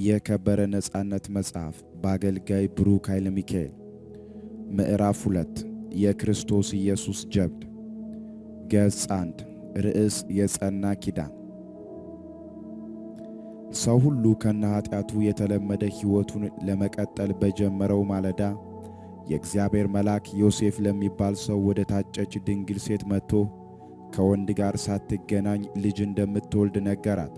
የከበረ ነጻነት መጽሐፍ በአገልጋይ ብሩክ ኃይለ ሚካኤል። ምዕራፍ 2፣ የክርስቶስ ኢየሱስ ጀብድ። ገጽ 1፣ ርዕስ የጸና ኪዳን። ሰው ሁሉ ከነ ኃጢአቱ የተለመደ ሕይወቱን ለመቀጠል በጀመረው ማለዳ የእግዚአብሔር መልአክ ዮሴፍ ለሚባል ሰው ወደ ታጨች ድንግል ሴት መጥቶ ከወንድ ጋር ሳትገናኝ ልጅ እንደምትወልድ ነገራት።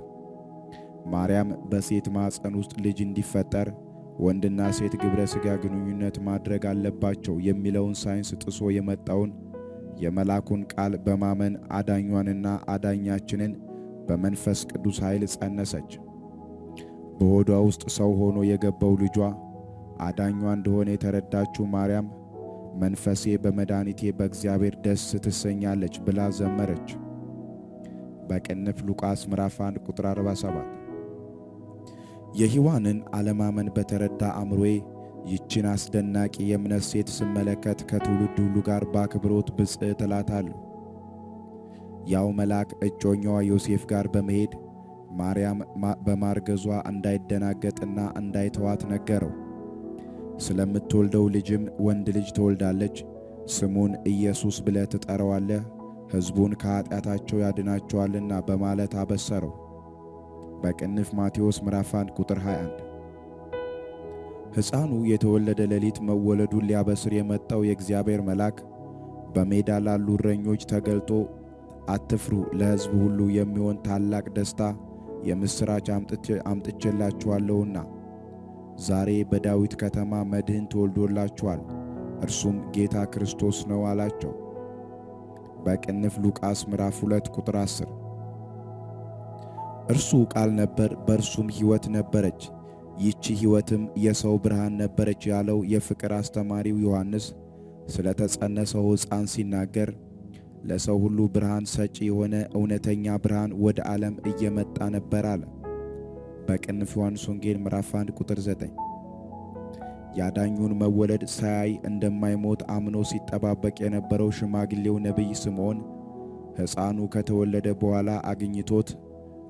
ማርያም በሴት ማኅፀን ውስጥ ልጅ እንዲፈጠር ወንድና ሴት ግብረ ሥጋ ግንኙነት ማድረግ አለባቸው የሚለውን ሳይንስ ጥሶ የመጣውን የመልአኩን ቃል በማመን አዳኟንና አዳኛችንን በመንፈስ ቅዱስ ኃይል ጸነሰች። በሆዷ ውስጥ ሰው ሆኖ የገባው ልጇ አዳኟ እንደሆነ የተረዳችው ማርያም መንፈሴ በመድኃኒቴ በእግዚአብሔር ደስ ትሰኛለች ብላ ዘመረች። በቅንፍ ሉቃስ ምዕራፍ 1 ቁጥር 47። የሔዋንን አለማመን በተረዳ አእምሮዬ ይችን አስደናቂ የእምነት ሴት ስመለከት ከትውልድ ሁሉ ጋር በአክብሮት ብፅዕት እላታለሁ። ያው መልአክ እጮኛዋ ዮሴፍ ጋር በመሄድ ማርያም በማርገዟ እንዳይደናገጥና እንዳይተዋት ነገረው። ስለምትወልደው ልጅም ወንድ ልጅ ትወልዳለች፣ ስሙን ኢየሱስ ብለህ ትጠራዋለህ፣ ሕዝቡን ከኃጢአታቸው ያድናቸዋልና በማለት አበሰረው። በቅንፍ ማቴዎስ ምዕራፍ 1 ቁጥር 21። ሕፃኑ የተወለደ ሌሊት መወለዱን ሊያበስር የመጣው የእግዚአብሔር መልአክ በሜዳ ላሉ እረኞች ተገልጦ አትፍሩ፣ ለሕዝብ ሁሉ የሚሆን ታላቅ ደስታ የምሥራች አምጥቼላችኋለሁና ዛሬ በዳዊት ከተማ መድህን ተወልዶላችኋል፣ እርሱም ጌታ ክርስቶስ ነው አላቸው። በቅንፍ ሉቃስ ምዕራፍ 2 ቁጥር 10። እርሱ ቃል ነበር፣ በእርሱም ሕይወት ነበረች፣ ይቺ ሕይወትም የሰው ብርሃን ነበረች ያለው የፍቅር አስተማሪው ዮሐንስ ስለ ተጸነሰው ሕፃን ሲናገር ለሰው ሁሉ ብርሃን ሰጪ የሆነ እውነተኛ ብርሃን ወደ ዓለም እየመጣ ነበር አለ። በቅንፍ ዮሐንስ ወንጌል ምዕራፍ 1 ቁጥር 9። ያዳኙን መወለድ ሳያይ እንደማይሞት አምኖ ሲጠባበቅ የነበረው ሽማግሌው ነቢይ ስምዖን ሕፃኑ ከተወለደ በኋላ አግኝቶት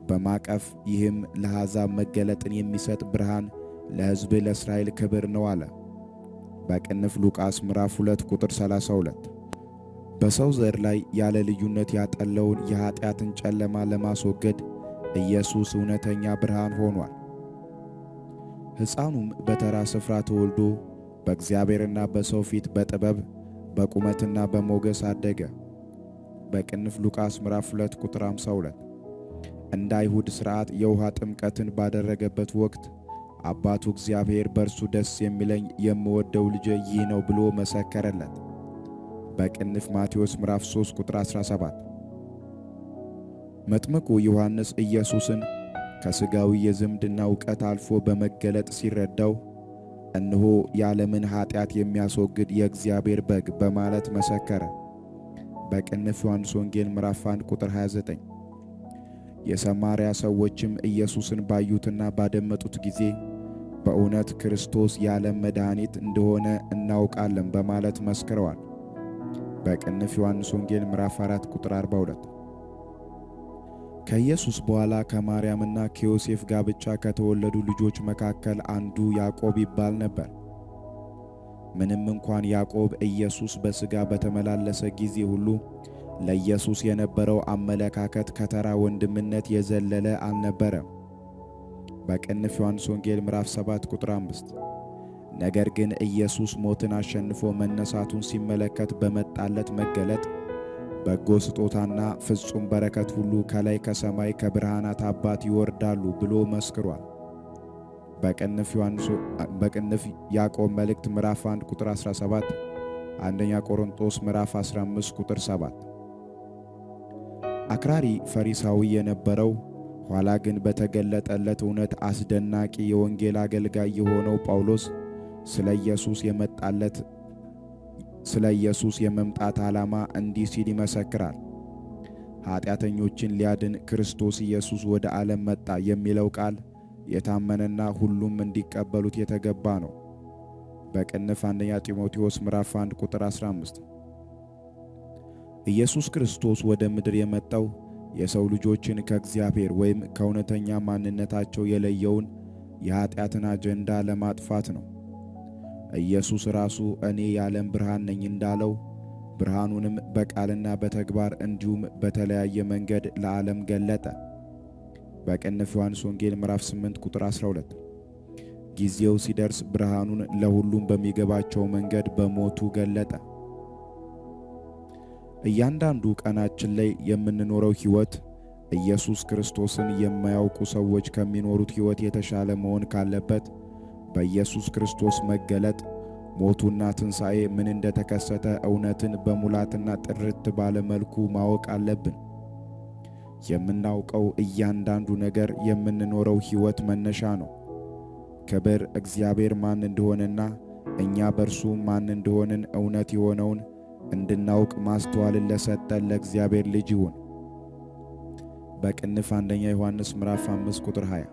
በማቀፍ ይህም ለአሕዛብ መገለጥን የሚሰጥ ብርሃን ለሕዝብ ለእስራኤል ክብር ነው አለ። በቅንፍ ሉቃስ ምዕራፍ 2 ቁጥር 32። በሰው ዘር ላይ ያለ ልዩነት ያጠለውን የኃጢአትን ጨለማ ለማስወገድ ኢየሱስ እውነተኛ ብርሃን ሆኗል። ሕፃኑም በተራ ስፍራ ተወልዶ በእግዚአብሔርና በሰው ፊት በጥበብ በቁመትና በሞገስ አደገ። በቅንፍ ሉቃስ ምዕራፍ 2 ቁጥር 52። እንደ አይሁድ ሥርዓት የውሃ ጥምቀትን ባደረገበት ወቅት አባቱ እግዚአብሔር በእርሱ ደስ የሚለኝ የምወደው ልጄ ይህ ነው ብሎ መሰከረለት። በቅንፍ ማቴዎስ ምዕራፍ 3 ቁጥር 17። መጥምቁ ዮሐንስ ኢየሱስን ከሥጋዊ የዝምድና እውቀት አልፎ በመገለጥ ሲረዳው እነሆ የዓለምን ኃጢአት የሚያስወግድ የእግዚአብሔር በግ በማለት መሰከረ። በቅንፍ ዮሐንስ ወንጌል ምዕራፍ 1 ቁጥር 29። የሰማርያ ሰዎችም ኢየሱስን ባዩትና ባደመጡት ጊዜ በእውነት ክርስቶስ የዓለም መድኃኒት እንደሆነ እናውቃለን በማለት መስክረዋል። በቅንፍ ዮሐንስ ወንጌል ምዕራፍ 4 ቁጥር 42። ከኢየሱስ በኋላ ከማርያምና ከዮሴፍ ጋብቻ ከተወለዱ ልጆች መካከል አንዱ ያዕቆብ ይባል ነበር። ምንም እንኳን ያዕቆብ ኢየሱስ በሥጋ በተመላለሰ ጊዜ ሁሉ ለኢየሱስ የነበረው አመለካከት ከተራ ወንድምነት የዘለለ አልነበረም። በቅንፍ ዮሐንስ ወንጌል ምዕራፍ 7 ቁጥር 5። ነገር ግን ኢየሱስ ሞትን አሸንፎ መነሳቱን ሲመለከት በመጣለት መገለጥ በጎ ስጦታና ፍጹም በረከት ሁሉ ከላይ ከሰማይ ከብርሃናት አባት ይወርዳሉ ብሎ መስክሯል። በቅንፍ ያዕቆብ መልእክት ምዕራፍ 1 ቁጥር 17፣ አንደኛ ቆሮንቶስ ምዕራፍ 15 ቁጥር 7። አክራሪ ፈሪሳዊ የነበረው ኋላ ግን በተገለጠለት እውነት አስደናቂ የወንጌል አገልጋይ የሆነው ጳውሎስ ስለ ኢየሱስ የመጣለት ስለ ኢየሱስ የመምጣት ዓላማ እንዲህ ሲል ይመሰክራል። ኃጢአተኞችን ሊያድን ክርስቶስ ኢየሱስ ወደ ዓለም መጣ የሚለው ቃል የታመነና ሁሉም እንዲቀበሉት የተገባ ነው። በቅንፍ አንደኛ ጢሞቴዎስ ምዕራፍ 1 ቁጥር 15። ኢየሱስ ክርስቶስ ወደ ምድር የመጣው የሰው ልጆችን ከእግዚአብሔር ወይም ከእውነተኛ ማንነታቸው የለየውን የኀጢአትን አጀንዳ ለማጥፋት ነው። ኢየሱስ ራሱ እኔ የዓለም ብርሃን ነኝ እንዳለው ብርሃኑንም በቃልና በተግባር እንዲሁም በተለያየ መንገድ ለዓለም ገለጠ። በቅንፍ ዮሐንስ ወንጌል ምዕራፍ 8 ቁጥር 12። ጊዜው ሲደርስ ብርሃኑን ለሁሉም በሚገባቸው መንገድ በሞቱ ገለጠ። እያንዳንዱ ቀናችን ላይ የምንኖረው ሕይወት ኢየሱስ ክርስቶስን የማያውቁ ሰዎች ከሚኖሩት ሕይወት የተሻለ መሆን ካለበት በኢየሱስ ክርስቶስ መገለጥ ሞቱና ትንሣኤ ምን እንደተከሰተ እውነትን በሙላትና ጥርት ባለ መልኩ ማወቅ አለብን። የምናውቀው እያንዳንዱ ነገር የምንኖረው ሕይወት መነሻ ነው። ክብር እግዚአብሔር ማን እንደሆነና እኛ በእርሱ ማን እንደሆንን እውነት የሆነውን እንድናውቅ ማስተዋልን ለሰጠን ለእግዚአብሔር ልጅ ይሁን። በቅንፍ አንደኛ ዮሐንስ ምዕራፍ 5 ቁጥር 20።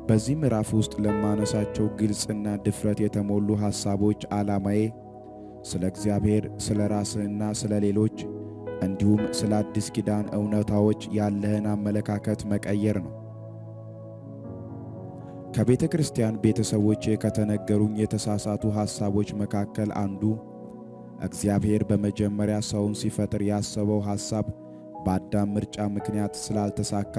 በዚህ ምዕራፍ ውስጥ ለማነሳቸው ግልጽና ድፍረት የተሞሉ ሐሳቦች ዓላማዬ ስለ እግዚአብሔር፣ ስለ ራስህና ስለ ሌሎች እንዲሁም ስለ አዲስ ኪዳን እውነታዎች ያለህን አመለካከት መቀየር ነው። ከቤተ ክርስቲያን ቤተሰቦቼ ከተነገሩኝ የተሳሳቱ ሐሳቦች መካከል አንዱ እግዚአብሔር በመጀመሪያ ሰውን ሲፈጥር ያሰበው ሐሳብ በአዳም ምርጫ ምክንያት ስላልተሳካ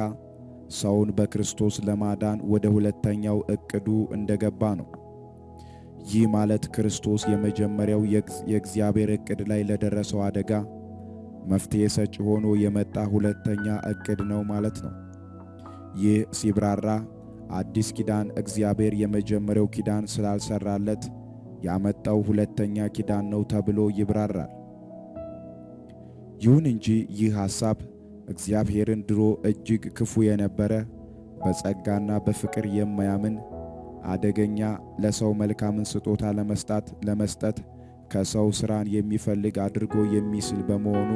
ሰውን በክርስቶስ ለማዳን ወደ ሁለተኛው ዕቅዱ እንደገባ ነው። ይህ ማለት ክርስቶስ የመጀመሪያው የእግዚአብሔር ዕቅድ ላይ ለደረሰው አደጋ መፍትሔ ሰጪ ሆኖ የመጣ ሁለተኛ ዕቅድ ነው ማለት ነው። ይህ ሲብራራ አዲስ ኪዳን እግዚአብሔር የመጀመሪያው ኪዳን ስላልሰራለት ያመጣው ሁለተኛ ኪዳን ነው ተብሎ ይብራራል። ይሁን እንጂ ይህ ሐሳብ እግዚአብሔርን ድሮ እጅግ ክፉ የነበረ በጸጋና በፍቅር የማያምን አደገኛ፣ ለሰው መልካምን ስጦታ ለመስጠት ከሰው ሥራን የሚፈልግ አድርጎ የሚስል በመሆኑ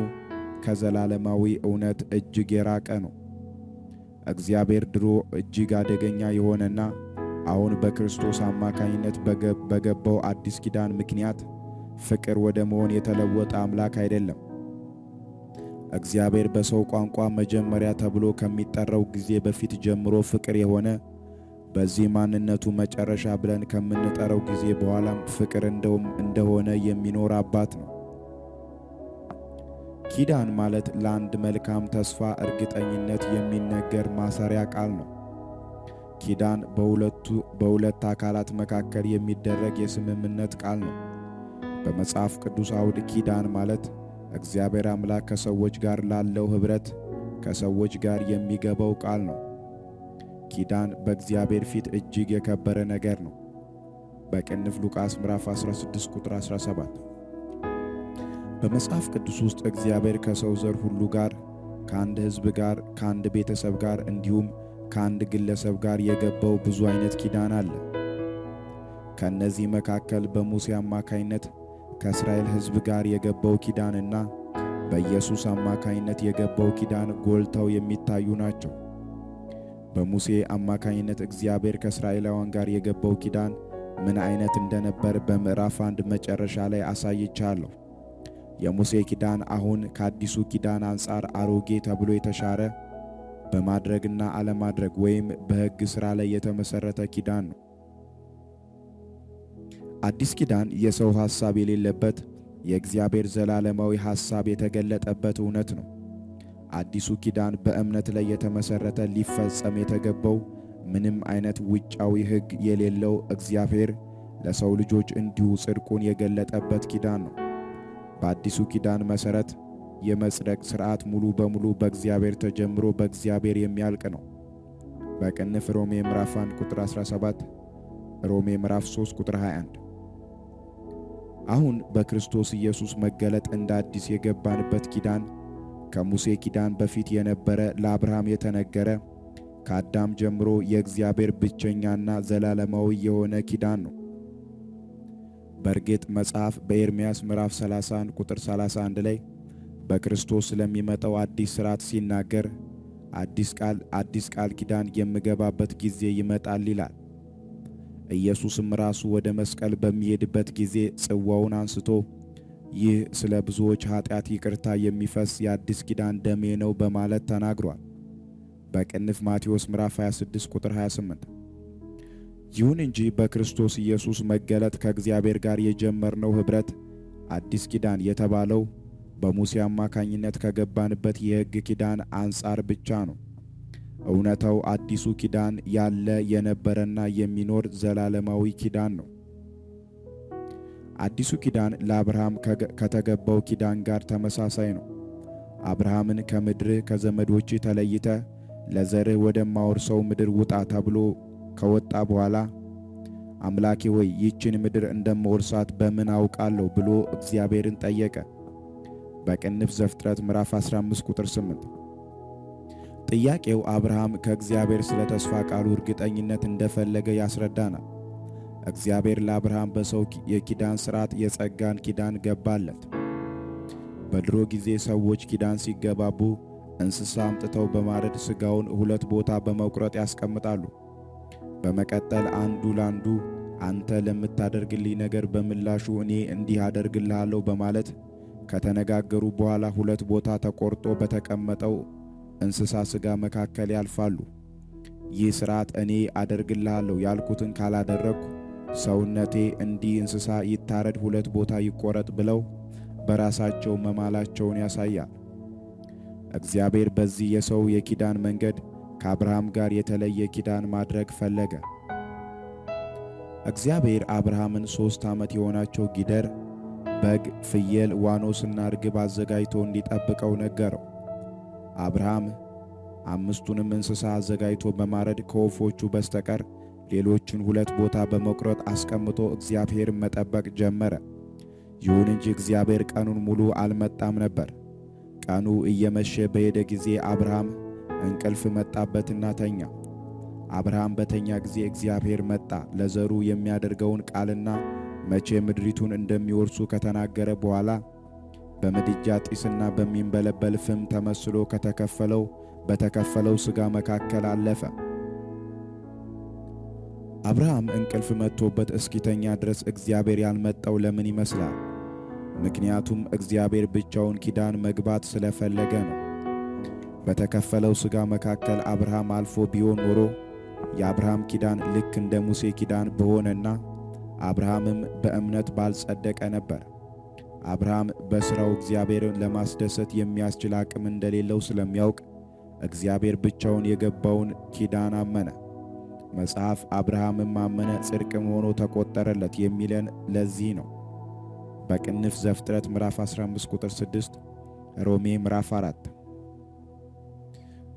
ከዘላለማዊ እውነት እጅግ የራቀ ነው። እግዚአብሔር ድሮ እጅግ አደገኛ የሆነና አሁን በክርስቶስ አማካኝነት በገባው አዲስ ኪዳን ምክንያት ፍቅር ወደ መሆን የተለወጠ አምላክ አይደለም። እግዚአብሔር በሰው ቋንቋ መጀመሪያ ተብሎ ከሚጠራው ጊዜ በፊት ጀምሮ ፍቅር የሆነ በዚህ ማንነቱ መጨረሻ ብለን ከምንጠራው ጊዜ በኋላም ፍቅር እንደሆነ የሚኖር አባት ነው። ኪዳን ማለት ለአንድ መልካም ተስፋ እርግጠኝነት የሚነገር ማሰሪያ ቃል ነው። ኪዳን በሁለት አካላት መካከል የሚደረግ የስምምነት ቃል ነው። በመጽሐፍ ቅዱስ አውድ ኪዳን ማለት እግዚአብሔር አምላክ ከሰዎች ጋር ላለው ኅብረት ከሰዎች ጋር የሚገባው ቃል ነው። ኪዳን በእግዚአብሔር ፊት እጅግ የከበረ ነገር ነው። በቅንፍ ሉቃስ ምዕራፍ 16 ቁጥር 17። በመጽሐፍ ቅዱስ ውስጥ እግዚአብሔር ከሰው ዘር ሁሉ ጋር፣ ከአንድ ሕዝብ ጋር፣ ከአንድ ቤተሰብ ጋር እንዲሁም ከአንድ ግለሰብ ጋር የገባው ብዙ አይነት ኪዳን አለ። ከእነዚህ መካከል በሙሴ አማካይነት ከእስራኤል ሕዝብ ጋር የገባው ኪዳንና በኢየሱስ አማካይነት የገባው ኪዳን ጎልተው የሚታዩ ናቸው። በሙሴ አማካይነት እግዚአብሔር ከእስራኤላውያን ጋር የገባው ኪዳን ምን አይነት እንደነበር በምዕራፍ 1 መጨረሻ ላይ አሳይቻለሁ። የሙሴ ኪዳን አሁን ከአዲሱ ኪዳን አንጻር አሮጌ ተብሎ የተሻረ በማድረግና አለማድረግ ወይም በሕግ ሥራ ላይ የተመሠረተ ኪዳን ነው። አዲስ ኪዳን የሰው ሐሳብ የሌለበት የእግዚአብሔር ዘላለማዊ ሐሳብ የተገለጠበት እውነት ነው። አዲሱ ኪዳን በእምነት ላይ የተመሠረተ ሊፈጸም የተገባው ምንም አይነት ውጫዊ ሕግ የሌለው እግዚአብሔር ለሰው ልጆች እንዲሁ ጽድቁን የገለጠበት ኪዳን ነው። በአዲሱ ኪዳን መሠረት የመጽደቅ ሥርዓት ሙሉ በሙሉ በእግዚአብሔር ተጀምሮ በእግዚአብሔር የሚያልቅ ነው። በቅንፍ ሮሜ ምዕራፍ 1 ቁጥር 17፣ ሮሜ ምዕራፍ 3 ቁጥር 21። አሁን በክርስቶስ ኢየሱስ መገለጥ እንደ አዲስ የገባንበት ኪዳን ከሙሴ ኪዳን በፊት የነበረ ለአብርሃም የተነገረ ከአዳም ጀምሮ የእግዚአብሔር ብቸኛና ዘላለማዊ የሆነ ኪዳን ነው። በእርግጥ መጽሐፍ በኤርምያስ ምዕራፍ 31 ቁጥር 31 ላይ በክርስቶስ ስለሚመጣው አዲስ ሥርዓት ሲናገር አዲስ ቃል ኪዳን የምገባበት ጊዜ ይመጣል ይላል። ኢየሱስም ራሱ ወደ መስቀል በሚሄድበት ጊዜ ጽዋውን አንስቶ ይህ ስለ ብዙዎች ኃጢአት ይቅርታ የሚፈስ የአዲስ ኪዳን ደሜ ነው በማለት ተናግሯል። በቅንፍ ማቴዎስ ምዕራፍ 26 ቁጥር 28። ይሁን እንጂ በክርስቶስ ኢየሱስ መገለጥ ከእግዚአብሔር ጋር የጀመርነው ኅብረት አዲስ ኪዳን የተባለው በሙሴ አማካኝነት ከገባንበት የሕግ ኪዳን አንጻር ብቻ ነው። እውነታው አዲሱ ኪዳን ያለ፣ የነበረና የሚኖር ዘላለማዊ ኪዳን ነው። አዲሱ ኪዳን ለአብርሃም ከተገባው ኪዳን ጋር ተመሳሳይ ነው። አብርሃምን ከምድርህ ከዘመዶችህ ተለይተህ ለዘርህ ወደማወርሰው ምድር ውጣ ተብሎ ከወጣ በኋላ አምላኬ ሆይ፣ ይህችን ምድር እንደምወርሳት በምን አውቃለሁ ብሎ እግዚአብሔርን ጠየቀ። በቅንፍ ዘፍጥረት ምዕራፍ 15 ቁጥር 8። ጥያቄው አብርሃም ከእግዚአብሔር ስለ ተስፋ ቃሉ እርግጠኝነት እንደፈለገ ያስረዳናል። እግዚአብሔር ለአብርሃም በሰው የኪዳን ሥርዓት የጸጋን ኪዳን ገባለት። በድሮ ጊዜ ሰዎች ኪዳን ሲገባቡ እንስሳ አምጥተው በማረድ ሥጋውን ሁለት ቦታ በመቁረጥ ያስቀምጣሉ። በመቀጠል አንዱ ላንዱ አንተ ለምታደርግልኝ ነገር በምላሹ እኔ እንዲህ አደርግልሃለሁ በማለት ከተነጋገሩ በኋላ ሁለት ቦታ ተቆርጦ በተቀመጠው እንስሳ ሥጋ መካከል ያልፋሉ። ይህ ሥርዓት እኔ አደርግልሃለሁ ያልኩትን ካላደረግኩ ሰውነቴ እንዲህ እንስሳ ይታረድ፣ ሁለት ቦታ ይቆረጥ ብለው በራሳቸው መማላቸውን ያሳያል። እግዚአብሔር በዚህ የሰው የኪዳን መንገድ ከአብርሃም ጋር የተለየ ኪዳን ማድረግ ፈለገ። እግዚአብሔር አብርሃምን 3 ዓመት የሆናቸው ጊደር፣ በግ፣ ፍየል፣ ዋኖስና ርግብ አዘጋጅቶ እንዲጠብቀው ነገረው። አብርሃም አምስቱንም እንስሳ አዘጋጅቶ በማረድ ከወፎቹ በስተቀር ሌሎቹን ሁለት ቦታ በመቁረጥ አስቀምጦ እግዚአብሔርን መጠበቅ ጀመረ። ይሁን እንጂ እግዚአብሔር ቀኑን ሙሉ አልመጣም ነበር። ቀኑ እየመሸ በሄደ ጊዜ አብርሃም እንቅልፍ መጣበትና ተኛ። አብርሃም በተኛ ጊዜ እግዚአብሔር መጣ። ለዘሩ የሚያደርገውን ቃልና መቼ ምድሪቱን እንደሚወርሱ ከተናገረ በኋላ በምድጃ ጢስና በሚንበለበል ፍም ተመስሎ በተከፈለው ሥጋ መካከል አለፈ። አብርሃም እንቅልፍ መጥቶበት እስኪተኛ ድረስ እግዚአብሔር ያልመጣው ለምን ይመስላል? ምክንያቱም እግዚአብሔር ብቻውን ኪዳን መግባት ስለፈለገ ነው። በተከፈለው ሥጋ መካከል አብርሃም አልፎ ቢሆን ኖሮ የአብርሃም ኪዳን ልክ እንደ ሙሴ ኪዳን በሆነና አብርሃምም በእምነት ባልጸደቀ ነበር። አብርሃም በሥራው እግዚአብሔርን ለማስደሰት የሚያስችል አቅም እንደሌለው ስለሚያውቅ እግዚአብሔር ብቻውን የገባውን ኪዳን አመነ። መጽሐፍ አብርሃምም አመነ ጽድቅም ሆኖ ተቆጠረለት የሚለን ለዚህ ነው። በቅንፍ ዘፍጥረት ምዕራፍ 15 ቁጥር 6፣ ሮሜ ምዕራፍ 4።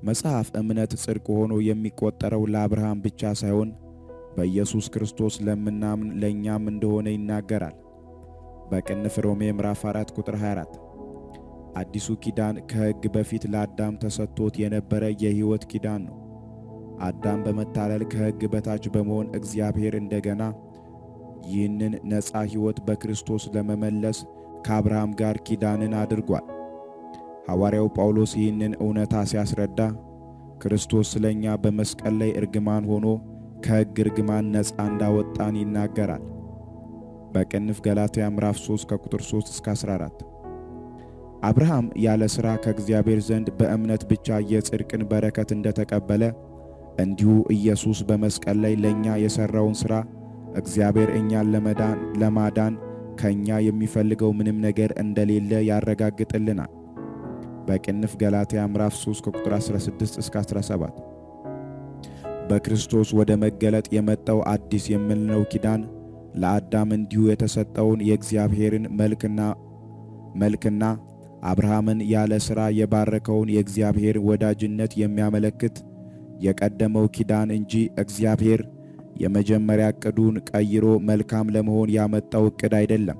መጽሐፍ እምነት ጽድቅ ሆኖ የሚቆጠረው ለአብርሃም ብቻ ሳይሆን በኢየሱስ ክርስቶስ ለምናምን ለእኛም እንደሆነ ይናገራል። በቅንፍ ሮሜ ምዕራፍ 4 ቁጥር 24። አዲሱ ኪዳን ከሕግ በፊት ለአዳም ተሰጥቶት የነበረ የሕይወት ኪዳን ነው። አዳም በመታለል ከሕግ በታች በመሆን እግዚአብሔር እንደገና ይህንን ነፃ ሕይወት በክርስቶስ ለመመለስ ከአብርሃም ጋር ኪዳንን አድርጓል። ሐዋርያው ጳውሎስ ይህንን እውነታ ሲያስረዳ ክርስቶስ ስለ እኛ በመስቀል ላይ እርግማን ሆኖ ከሕግ እርግማን ነፃ እንዳወጣን ይናገራል። በቅንፍ ገላትያ ምዕራፍ 3 ከቁጥር 3 እስከ 14። አብርሃም ያለ ሥራ ከእግዚአብሔር ዘንድ በእምነት ብቻ የጽድቅን በረከት እንደተቀበለ እንዲሁ ኢየሱስ በመስቀል ላይ ለእኛ የሠራውን ሥራ እግዚአብሔር እኛን ለማዳን ከእኛ የሚፈልገው ምንም ነገር እንደሌለ ያረጋግጥልናል። በቅንፍ ገላትያ ምዕራፍ 3 ከቁጥር 16 እስከ 17። በክርስቶስ ወደ መገለጥ የመጣው አዲስ የምንለው ኪዳን ለአዳም እንዲሁ የተሰጠውን የእግዚአብሔርን መልክና አብርሃምን ያለ ሥራ የባረከውን የእግዚአብሔር ወዳጅነት የሚያመለክት የቀደመው ኪዳን እንጂ እግዚአብሔር የመጀመሪያ ዕቅዱን ቀይሮ መልካም ለመሆን ያመጣው ዕቅድ አይደለም።